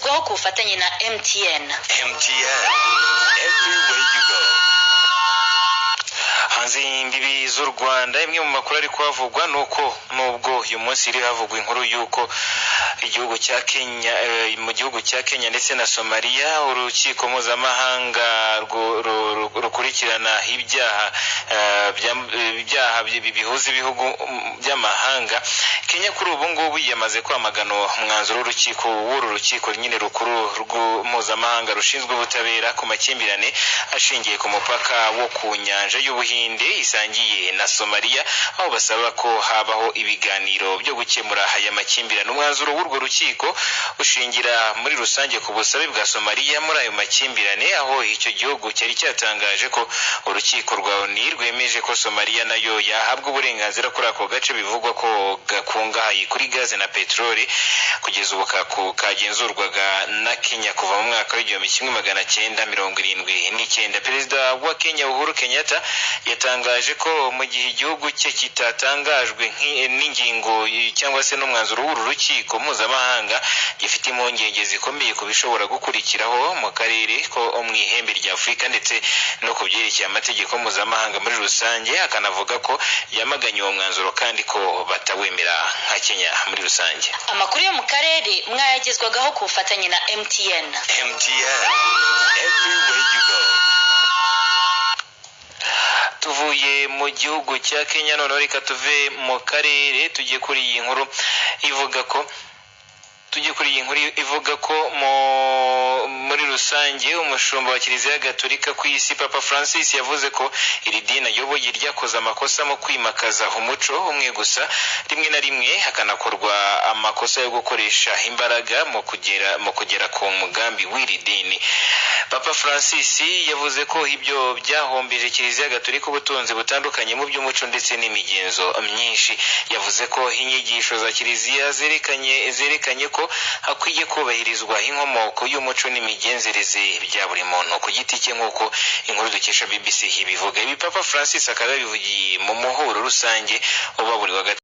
Muyagezwaho ku bufatanye na MTN. MTN. Everywhere you go. Hanze y'imbibi z'u Rwanda, imwe mu makuru ari kuhavugwa ni uko nubwo uyu munsi iri havugwa inkuru y'uko igihugu cya Kenya, mu gihugu cya Kenya ndetse na Somaliya, urukiko mpuzamahanga rukurikirana ibyaha ibyaha bihuza ibihugu by'amahanga, Kenya kuri ubu ngubu yamaze kwamagana umwanzuro w'urukiko, w'uru rukiko nyine rukuru mpuzamahanga rushinzwe ubutabera ku makimbirane ashingiye ku mupaka wo ku nyanja y'Ubuhinde isangiye na Somaliya, aho basaba ko habaho ibiganiro byo gukemura aya makimbirane. Umwanzuro w'urwo rukiko ushingira muri rusange ku busabe bwa Somaliya muri ayo makimbirane, aho icyo gihugu cyari cyatangaje ko urukiko rwa ONU rwemeje ko Somaliya nayo yahabwa uburenganzira kuri ako gace bivugwa ko gakungahaye kuri gaze na peteroli, kugeza ubu kagenzurwaga na Kenya kuva mu mwaka w'1979. Perezida wa Kenya Uhuru Kenyatta yatangaje ko mu gihe igihugu cye kitatangajwe n'ingingo cyangwa se n'umwanzuro w'uru rukiko mpuzamahanga, gifite impungenge zikomeye ku bishobora gukurikiraho mu karere ko mu ihembe rya Afurika ndetse no ku byerekeye amategeko mpuzamahanga muri rusange, akanavuga ko yamaganye uwo mwanzuro kandi ko batawemera nka Kenya muri rusange. Amakuru yo mu karere mwayagezwagaho ku bufatanye na MTN. MTN. Everywhere you go. Tuvuye mu gihugu cya Kenya, noneho reka tuve mu karere tujye kuri iyi nkuru ivuga ko muri rusange umushumba wa Kiliziya Gatolika ku isi, Papa Francis, yavuze ko iri dini ayoboye ryakoze amakosa mu kwimakaza umuco umwe gusa, rimwe na rimwe hakanakorwa amakosa yo gukoresha imbaraga mu kugera ku mugambi w'iri dini. Papa Francis yavuze ko ibyo byahombeje Kiliziya Gatolika ubutunzi butandukanye mu by'umuco ndetse n'imigenzo myinshi. Yavuze ko inyigisho za Kiliziya zerekanye ko hakwiye kubahirizwa inkomoko y'umuco n'imigenzereze bya buri muntu ku giti cye, nk'uko inkuru dukesha BBC ibivuga. Ibi Papa Francis akaba yabivugiye mu muhuro rusange uba buri wa gatatu.